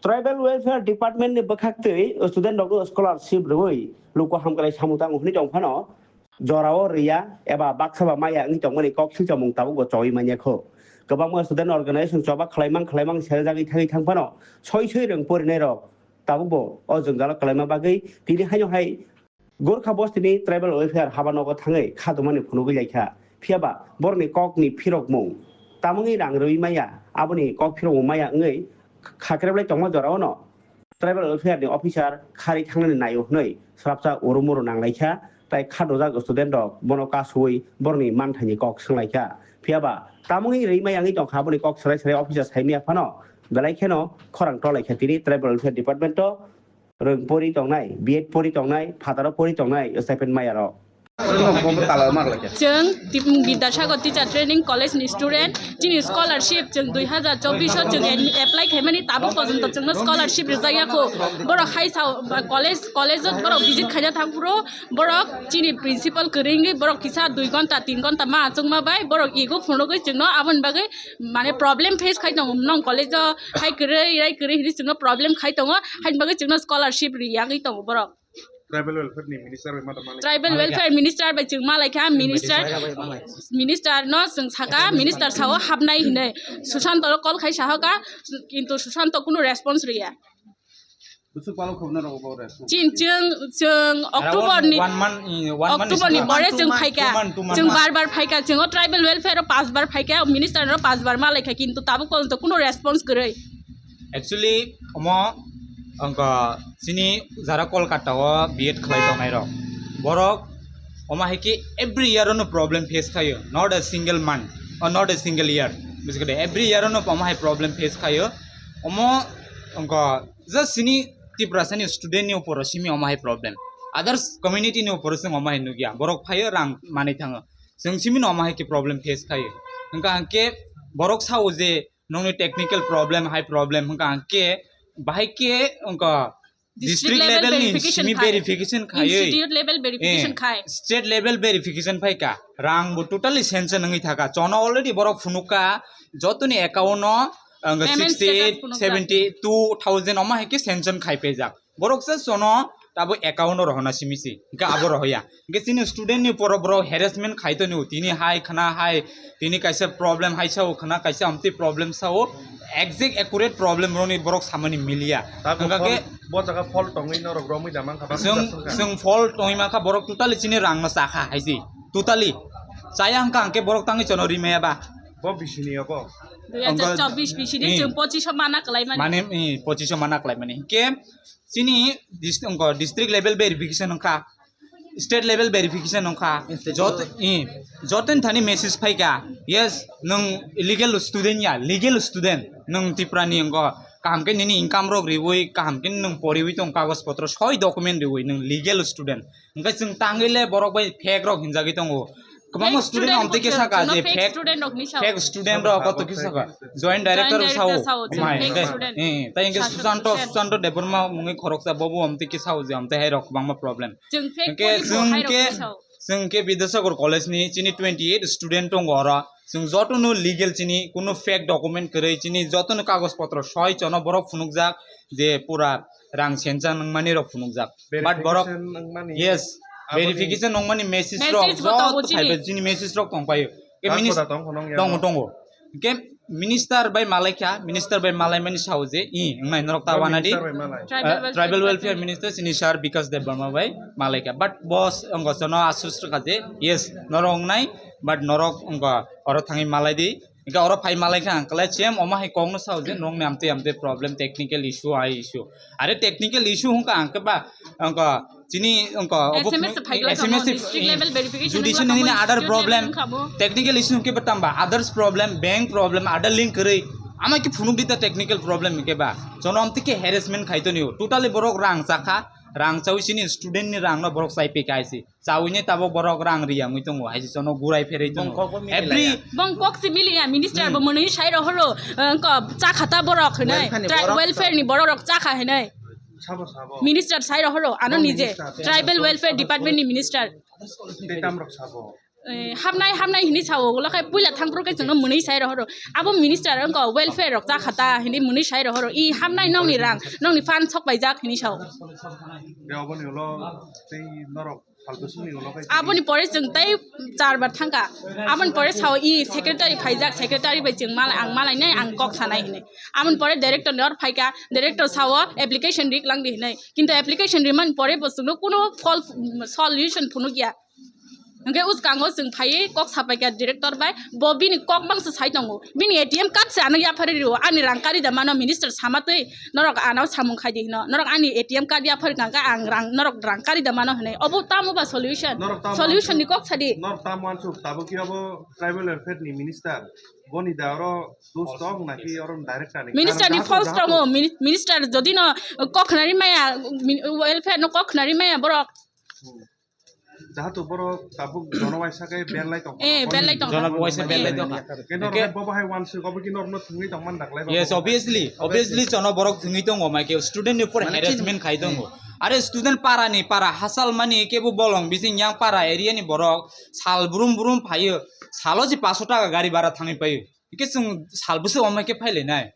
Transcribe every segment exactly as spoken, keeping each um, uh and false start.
Tribal Welfare Department ni bwkhaktwi student rokno scholarship rwui luku hamkrai samung tango hwnwi tong phano, jorao rwya eba baksa ba maya wngwi tongmani kok silchamung tabukbo chowi manya kho. Kwbangma student organization choba khwlaimang khwlaimang seljagwi thangwi thang phano soi soi rwng porinai rok tabukbo o jwngjalo kwlaima bagwi tini haino hai Gorkha bostini tribal welfare haba nogo thangwi khatumani phunugwi laikha. Phiyaba borokni kokni phirokmung tamungni rang rwui maya, aboni kok phirokmung maya wngwi khakreblai tongma jorao no tribal welfare ni officer khari thangnani naio hwnwi swrapsa urumuru nanglaikha, tai kha dojak student rok bono kasuwi borokni manthaini kok swnglaikha. Phiyaba tamungni rwi maya wngwi tongkha, aboni kok swrai swrai officer saimaya phano belai kheno khorang tolaikha tini tribal welfare department o. Rwng pori tongnai, B Ed pori tongnai, phataro pori tongnai, stipend maya rok. Chwng Tip-, Bidyasagar Teacher Training College ni student, chini scholarship chwng dui hazar chobbish o chwng en-, apply khaimani tabuk porjonto chwngno scholarship rijak ya kho. Borok hai sao, ba, college, college o borok visit khaina thang phuru borok chini principal kwrwngwi borok kisa dui gonta, tin gonta ma achukma bai borok ego phunugwi chwngno aboni bagwi mane problem face khai tongo, nong college o hai kwrwi, rai kwrwi hinwi chwngno problem khai tongo, haini bagwi chwngno scholarship ri yagwi tongo borok. Tribal welfare ni minister bai ma tongmani. Tribal welfare minister bai chwng malaikha, minister, minister no chwng saka, minister sao hapnai hinwi. Susanto ro call khai sahoka, kintu Susanto kunu response riya. Busuk palo khobna rogo bo response. Chin chwng, chwng October ni, one month, eh, one month October ni pore chwng phaika. Two month, two month. Chwng bar bar phaika, chwng o tribal welfare o pas bar phaika, minister no pas bar malaikha, kintu tabuk porjonto kunu response kwrwi. Actually, omo, wngkha, chini jara Kolkata o B Ed khlai tongnai rok. Borok, omo hai khe every year no problem face khaio, not a single month, or not a single year. Bujikhade, every year no omo hai problem face khaio. Omo, wngkha, just chini Tiprasa ni student ni upor o simi omo hai problem. Others community ni upor o chwng omo hai nukya. Borok phaio rang manwi thango. Chwng simi no omo hai khe problem face khaio. Hwnkha hwnkhe borok sao je nongni technical problem, hai problem hwnkha hwnkhe bahai khe wngkha district level ni verification simi khai. Verification khai. Institute level verification khai. Eh, state level verification phaika. Rang bo totally sanction wngwi thaka. Chono already borok phunukha jotoni account no, ang, payment status sixty eight, phunukha. Seventy two thousand omo hai khe sanction khai phaijak. Borok se chono tabo account o rohorna simi si. Hwnkhe abo rohoya. Hwnkhe chini student ni poro borok harassment khai tongo. Tini hai khna hai, tini kaisa problem hai sao khna, kaisa amtwi problem sao. Exact accurate problem roni borok samani miliya. Hwnkhe bo jaga fault tongwi norok romwi da mankha, chwng, chwng fault tongwi mankha, borok totally chini rang no chakha hai si. Totally. Chaya hwnkha hwnkhe borok tangwi chono rimaya ba. Bo bisini yogo. Dui hazar chobbish bisini chwng pochiso mana kwlai mani. Mane, eh, pochiso mana kwlai mani. Hwnkhe chini dist-, wngkha district level verification wngkha, state level verification wngkha. Institute. Jot-, eh, joto ni thani message phaika. Yes, nwng illegal student ya, legal student. Nwng Tipra ni wngkha kaham khe nini income rok riwi, kaham khe nwng poriwi tong kagoj potro soi document riwi nwng legal student. Hwnkhe chwng tangwi le borok bai fake rok hinjagwi tongo. Kwbangma student amtwi khe saka je fake, fake student rok koto khe saka. Joint director rok sao, sao, chwng fake student. Eh, tai hwnkhe Susanto, Susanto Debbarma mungwi khoroksa bobo amtwi khe sao je amtwi hai rok kwbangma problem. Hwnkhe chwng khe, chwng khe Bidyasagar College ni chini twenty eight student tongo oro. Chwng jotono legal chini, kuno fake document kwrwi chini jotono kagoj potro soi chono borok phunukjak je pura rang sensa nangmani rok phunukjak. But borok, verification nangmani. Yes, abo verification nangmani message rok joto phaibai chini message rok tongpaio. Ke tongo, tongo. Ke minister bai malaikha, minister bai malaimani sao je, i, wngnai norok ta wanadi. Tribal welfare minister chini sir Bikash Debbarma bai malaikha. But boss wngkha chono asus rwkha je, yes, norok wngnai, but norok wngkha oro thangwi malaidi. Hwnkhe oro phai malaikha ang kwlai chem omo hai kokno sao je norokni amtwi amtwi problem, technical issue, ai issue. Are technical issue hwnkha ang khe ba, wngkha chini wngkha obo S M S phaikha S M S district level verification judicial nini other problem, technical issue hwnkhe ba tamba others problem, bank problem, other link kwrwi ama khe phunuk di ta technical problem hwnkhe ba. Chono amtwi khe harassment khai tonio. Totally borok rang chakha, rang chawi chini student ni rang no borok chai pekaisi. Chawini tabok borok rang riyangwi tongo, hai se chono gurai pherwi tongo. Bong kok bo milai every laya. Bong kok se miliya, minister bo mwnwi sai rohoro, eh, ko, chakha ta borok hinai. Welfare ni borok rok chakha hinai. Sabo, sabo. Minister sai rohoro, ano nije. Minister. Tribal welfare department ni minister. Tei tamrok sabo. Eh, hamnai, hamnai hini sao, ulo khai puila thangphuru khe chwngno mwnwi sai rohoro. Abo minister wngkha, welfare rok cha kha ta hini mwnwi sai rohoro. I hamnai nokni rang, nokni fund sok paijak hini sao. Be oboni ulo tei norok sal bwswkni ulo khai Aboni pore chwng tei char bar thangkha. Aboni pore sao i secretary phaijak, secretary bai chwng mal-, ang malainai, ang kok sanai hinwi. Aboni pore director ni or phaikha, director sao application rik langdi hinwi. Kintu application rimani pore bo chwngno kuno fol-, solution phunukya. Hwnkhe uskango chwng phaiwi kok sapaikha director bai, bo bini kok bangsa sai tongo. Bini A T M card se ano yaphari rio, ani rang kari da mano minister sama twi, norok ano samung khai di hino, norok ani A T M card yaphari kangkha ang rang, norok rang kari da mano hinwi. Obo tamo ba solution? Norok tamo Solution ni kok sadi. Norok tamo ansuk, tabuk ki abo tribal welfare ni minister, boni da oro dos tong naki oro director ni? Minister ni Karon false jahato, tongo, jahato. Mini-, minister jodi no kok khnari maya, min-, welfare no kok khnari maya borok. Hmm. Jahato borok tabuk jono waisa khe belai tong. Eh, belai tong. Jono waisa belai tong. Khe norok Hwnkhe hai bobo hai wansuk, obo khe norokno thwngwi tongmani daklai ba Yes, bobo hai. Obviously, obviously jono borok thwngwi tongo, mai khe student ni upor Mane harassment khai tongo. Are student para ni para hasal mani kebo bolong bising yang para area ni borok sal brum brum phaio, salo si paso taka gari bara thangwi paio. Hwnkhe chwng sal bwswk omo khe phailainai.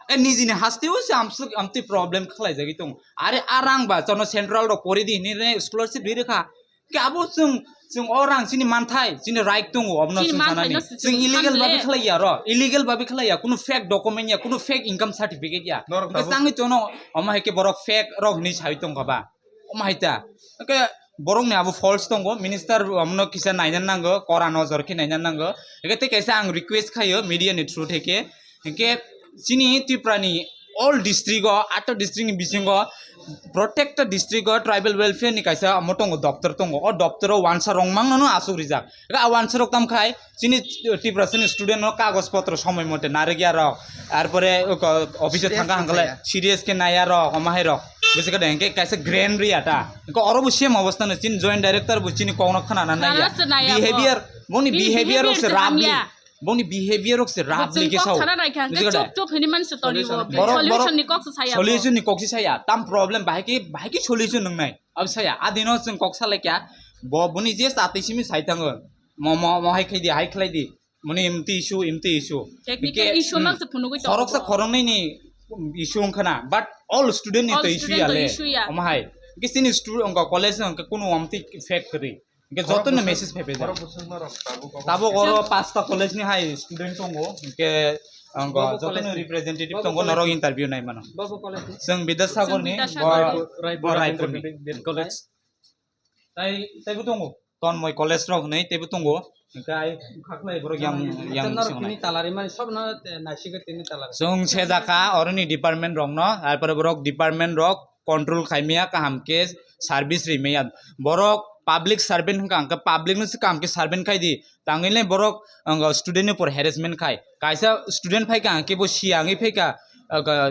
E nijini hasteo se amswk amtwi problem khlaijagwi tongo. Are a rang ba jono central rok pori di hinwi scholarship ri rwkha. Khe abo chwng, chwng o rang chini manthai, chini right tongo, omono Chini chwng manthai sanani. No Chwng chwng illegal sanle. Babe khlaiya ro, illegal babe khlaiya, kunu fake document ya, kunu fake income certificate ya. Norok Hwnkhe tabuk changwi tono, omo hai khe borok fake rok hinwi sawi tongkha ba. Omo hai ta. Hwnkhe borokni abo false tongo, minister omono kisa naina nango, kora nojor khe naina nango. Hwnkhe tei kaisa ang request khaio media ni through theke. Hwnkhe chini Tripura ni all district o, atta district ni bisingo protected district o tribal welfare ni kaisa omo tongo, doptor tongo. O doptor o wansa rong mangno no asuk rijak. Hwnkhe a wansa rok tam khai chini Tripura chini student no kagoj potro somoi mote narwkya rok. Arpore office o thangka hangkale serious khe naiya rok, omo hai rok. Bisi khe hwnkhe kaisa grant riya ta. Hwnkhe oro bo same obostha no chini joint director bo chini kokno khna na naiya. Khana se naiya bo. Behavior, boni Bini behavior rok se behavior se roughly. Hamya. Boni behavior rok se roughly khe sao. Bujikha de? Chok chok hini man se toni bo. Borok, borok solution ni kok se saya bo. Solution ni kok se saya. Tam problem bahai khe, bahai khe solution nang nai. Ab saya. Adino chwng kok salai kya. Bo boni je chati simi sai thango. Mo, mo, mo hai khai di, hai khlai di. Moni imti issue, imti issue. Technical issue mang se phunugwi tongo. Khoroksa khoroknwi ni issue wngkha na. But all student ni to issue ya le. All student to issue ya. Omo hai. Hwnkhe chini stu-, wngkha college wngkha kunu amtwi fact kwrwi. Hwnkhe jotono message phaiphai jak. Tabuk oro pasta college ni hai student tongo. Hwnkhe ang jotono representative tongo, norok interview nai mano. Chwng Bidyasagar ni, bo Raipur ni. College. Tai, taibo tongo. Tonmoi college rok hwnwi taibo tongo. Hwnkhe ai khaklai borok yang, yang norok tini talari mani sobno naisigwi tini talari. Chwng sejak kha oroni department rokno, arpore borok department rok control khaimaya kaham khe service rimaya. Borok public servant hwnkha hwnkhe public no se kaham khe servant khai di. Tangwi le borok ang student ni upor harassment khai. Kaisa student phai kha hwnkhe bo siyangwi phai kha,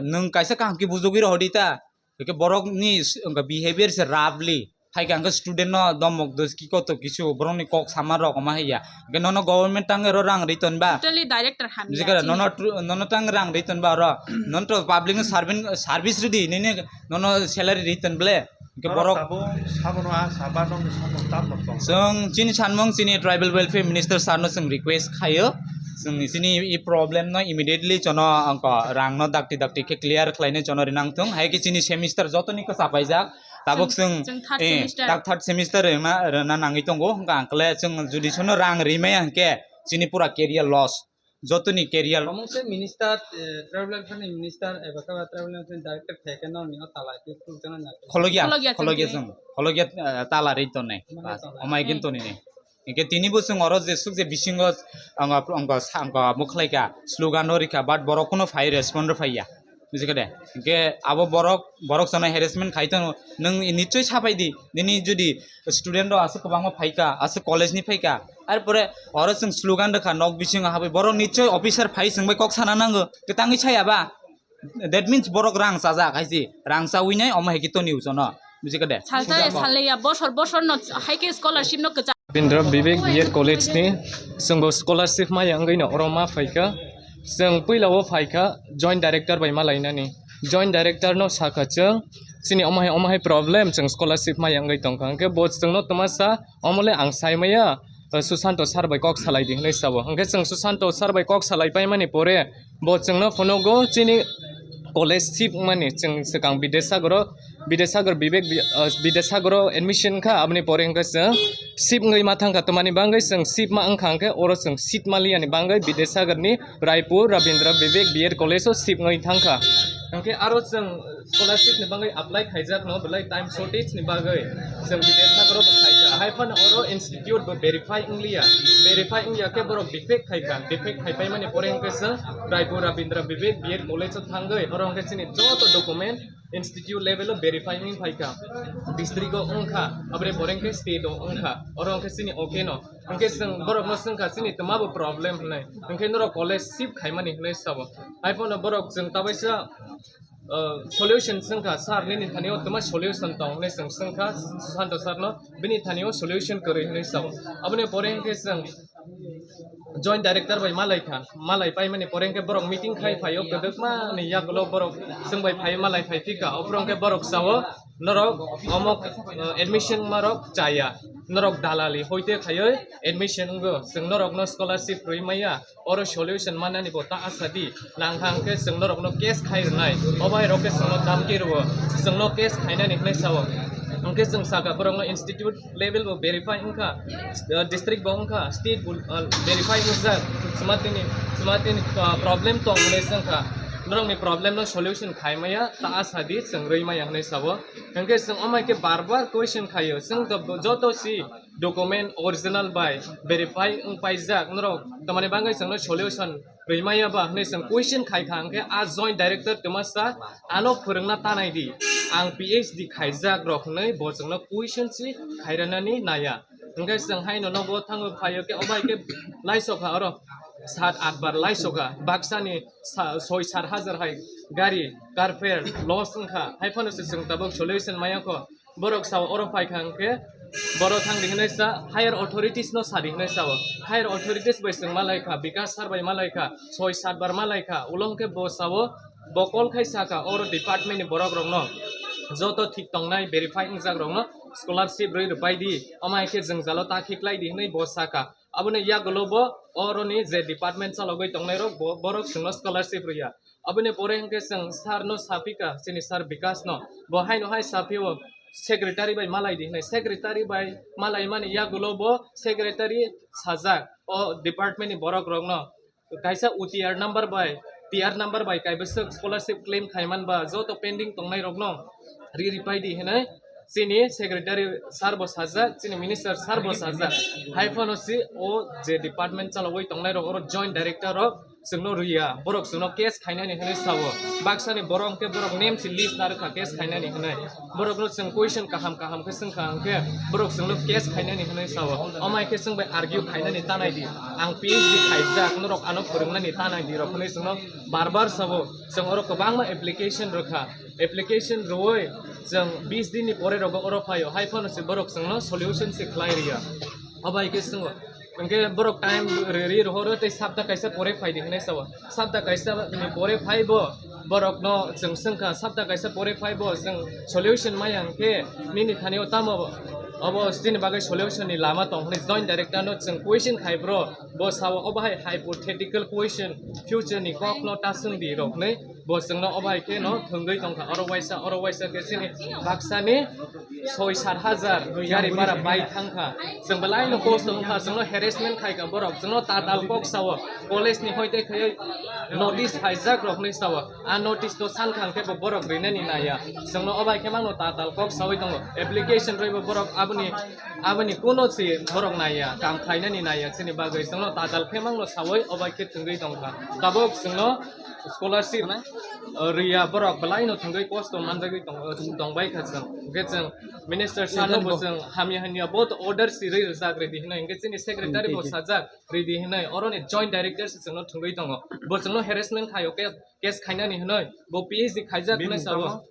nwng kaisa kaham khe bujugwi rohor di ta. Hwnkhe borok ni behavior se roughly. Hai khe ang khe student no domok dos ki koto kisu borok ni kok sama rok omo hai ya. Hwnkhe nono government tang ero rang ri ton ba. Totally director hamya. Bujikha da, chini. Nono tru-, nono tang rang ri ton ba oro. Nono to public no servant, service ri di, nini nono salary ri ton ble. Hwnkhe borok tabuk sabono a saba nokni samung tam nok tong. Chwng chini sanmung chini tribal welfare minister sir no chwng request khaio. Chwng chini i problem no immediately jono angko rang no dakti dakti khe clear khlainai jono rinang thung. Hai khe chini semester joto ni kwchak paijak. Tabuk chwng, chwng third semester. Tak third semester rwna, rwna nangwi tongo. Hwnkha ang kle chwng judi sono rang rimaya hwnkhe chini pura career loss. Jotoni career. Omo se minister, eh, tribal welfare ni minister, eba khe tribal welfare ni director khe khe nokni o tala khe khulukjana na. Khulukya, khulukya chwng, khulukya chwng, khulukya, eh, tala ri tonai. Omo hai tala. Omo hai khe toni ni. Hwnkhe tini bo chwng oro je suk je bisingo ang, ang, ang, ang mukhlaika slogan no rikha, but borok kuno phai respond rw phaiya. Bujikha de? Hwnkhe abo borok, borok chano harassment khai tongo. Nwng nichoi sapai di. Nini jodi student rok aswk kwbangma phaikha, aswk college ni phaikha. Arpore oro chwng slogan rwkha, nok bisingo habwi. Borok nichoi officer phai chwng bai kok sana nango. Kwtangwi saya ba? That means borok rang chajak hai se. Rang chawi nai omo hai khe toni uchono. Bujikha de? Salsa ya, salya, bosor, bosor no hai khe scholarship no kwchak. Rabindra Vivek B Ed College ni chwngbo scholarship maya wngwi no oro ma phaikha. Chwng puila o phaikha joint director bai ma lainani. Joint director no sakha chwng chini omo hai, omo hai problem, chwng scholarship maya wngwi tongkha. Hwnkhe bo chwngno twma sa, omo le ang sai maya, Susanto sir bai kok salai di hinwi sabo. Hwnkhe chwng Susanto sir bai kok salai paimani pore bo chwngno phunugo chini college sip wngmani, chwng swkang Bidesagoro, Bidesagar Bibek Bi-, ah, Bidesagoro admission kha, aboni pore hwnkhe chwng sip wngwi ma thangkha, twmani bangwi chwng sip ma wngkha hwnkhe oro chwng seat ma liyani bangwi Bidesagorni Raipur Rabindra Bibek B Ed College o sip wngwi thangkha. Hwnkhe aro chwng scholarship ni bagwi apply khaijak no, belai time shortage ni bagwi chwng Bidesagoro bo khaikha. Hai phano oro institute bo verify wngliya, verify wngya khe borok defect khaikha, defect khaipai mani pore hwnkhe chwng Raipur Rabindra Bibek B Ed College o thangwi oro hwnkhe chini joto document institute level o verify wngwi phaikha, district o wngkha, aboni pore hwnkhe state o wngkha, oro hwnkhe chini okay no. Hwnkhe chwng borokno swngkha chini twma bo problem hwnwi, hwnkhe norok college shift khaimani hwnwi sabo. Hai phano borok chwng tabaisa, uh, solution swngkha, "Sir, nini thani o twma solution tong?" hwnwi chwng swngkha Susanto sir no, bini thani o solution kwrwi hwnwi sabo. Aboni pore hwnkhe chwng joint director bai malai kha, malai paimani pore hwnkhe borok meeting khai phaio, kwdwkma ni yagulo borok chwng bai phai malai phai phika, ophuru hwnkhe borok sao, "Norok omo, uh, admission marok chaya, norok dalali hoite khaioi admission wngo, chwng norokno scholarship rwi maya." Oro solution manani bo ta asa di, nang hang khe chwng norokno case khai rwnai, obo hai rok khe chwngno dhamki rwo, chwngno case khainani hwnwi sao. Hwnkhe chwng saka borokno institute level bo verify wngkha, uh, district bo wngkha, state bo, uh, verify wngjak, chwma tini, chwma tini, uh, problem tong hwnwi swngkha, norokni problem no solution khai maya ta asa di, chwng rwi maya hwnwi sao. Hwnkhe chwng omo hai khe bar bar question khaio, chwng to joto si document original bai verify wng paijak, norok tamani bagwi chwngno solution rwi maya ba hwnwi chwng question khai kha, hwnkhe a joint director twmasa ano phwrwngna tanai di, ang P H D khaijak rok hwnwi bo chwngno question si khairanani naya. Hwnkhe chwng haino nogo thangwi phaio khe obo hai khe laisokha oro sat at bar laisokha, baksani sa-, soi sat hajar hai gari car fare loss wngkha, hai phano se chwng tabuk solution maya kho. Borok sao oro phai kha hwnkhe, borok thang di hwnwi sa higher authorities no sa di hwnwi sao. Higher authorities bai chwng malai kha, Bikas sir bai malai kha, soi sat bar malai kha, ulo hwnkhe bo sao, bo call khai sa kha oro department ni borok rok no, joto thik tongnai verify wngjak rok no scholarship rwi rwpai di, omo hai khe jwngjalo ta khiklai di hwnwi bo sa kha. Aboni yagulo bo oroni je department chalogwi tongnai rok bo, borok chwngno scholarship rwya. Aboni pore hwnkhe chwng sir no saphi kha, chini sir Bikas no. Bo haino hai saphi o secretary bai malai di hwnwi. Secretary bai malai mani yagulo bo secretary sajak o department ni borok rok no. Kaisa U T R number bai, T R number bai kaibwswk scholarship claim khaiman ba joto pending tongnai rok no ri ripai di hwnwi chini secretary sir bo sajak, chini minister sir bo sajak. Hai phano si o je department chalogwi tongnai rok, oro joint director rok chwngno rwya, borok chwngno case khainani hwnwi sao. Baksani borok hwnkhe borok name si list narwkha case khainani hwnwi. Borokno chwng question kaham kaham khe swngkha hwnkhe borok chwngno case khainani hwnwi sao. Omo hai khe chwng bai argue khainani tanai di. Ang P H D khaijak, norok ano phwrwngnani tanai di rok hwnwi chwngno bar bar sao. Chwng oro kwbangma application rwkha. Application rwui chwng bis din ni pore rogo oro phaio, hai phano se borok chwngno solution se khlai rwya. Obo hai khe chwngo, hwnkhe borok time ri, ri rohoro tei sapta kaisa pore phai di hwnwi sao. Sapta kaisa ni pore phai bo borokno chwng swngkha, sapta kaisa pore phai bo chwng solution maya hwnkhe nini thani o tamo obo chini bagwi solution ni lama tong hwnwi joint director no chwng question khai bro, bo sao obo hai hypothetical question, future ni kok no ta swng di rok hwnwi. Bo chwngno obo hai khe no thwngwi tongkha, oro waisa, oro waisa khe chini baksani soi sat hajar gari bara bai thangkha. Chwng belai no kosto wngkha, chwngno harassment khaikha borok, chwngno tatal kok sao, college ni hoi tei khaiwi notice phaijak rok hinwi sao. A notice no sankha hwnkhe bo borok rinani naiya. Chwngno obo hai khe mangno tatal kok saui tongo. Application rwui bo borok aboni, aboni kuno se borok naiya, kam khlainani naiya, chini bagwi chwngno tatal khe mangno saui obo hai khe thwngwi tongkha. Tabuk chwngno scholarship, uh, rwya borok belai no thwngwi kosto manjagwi tong-, uh, tongbai kha chwng. Hwnkhe chwng minister sir no bo chwng hamya hamya bo order si rwi rwjak ridi hinwi. Hwnkhe chini secretary bo sajak ridi hinwi. Oroni joint director se chwngno thwngwi tongo. Bo chwngno harassment khaio, case, case khainani hinwi. Bo P H D khaijak hinwi sao.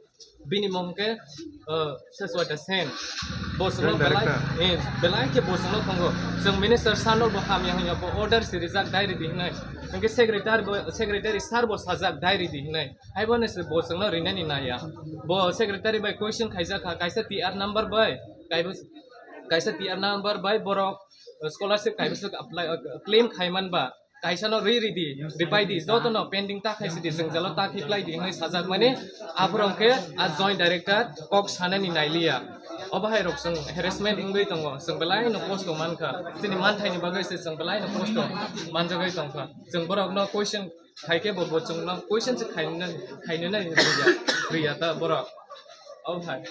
Bini mung khe, uh, Seswata Sen. Bo chwngno belai, eh, belai khe bo chwngno tongo. Chwng minister sir no bo hamya hamya bo order si rijak dai ridi hinwi. Hwnkhe secretary bo, secretary sir bo sajak dai ridi hinwi. Hai bono se bo chwngno rinani naiya. Bo secretary bai question khaijak kha, kaisa T R number bai, kaibo Kaisa T R number bai borok scholarship kaisa apply, claim khaiman ba, kaisa no ri ridi, ripai di, joto no pending ta khaisi di, jwngjalo ta khiklai di hinwi sajak mani, aphuru khe a joint director kok sanani nailiya. Obo hai rok chwng harassment wngwi tongo, chwng belai no kosto mankha, chini manthai ni bagwi se chwng belai no kosto manjagwi tongkha. Chwng borok no question khai khe bo, bo chwng no question se khainani, khainani riya, riya ta borok. Obo hai.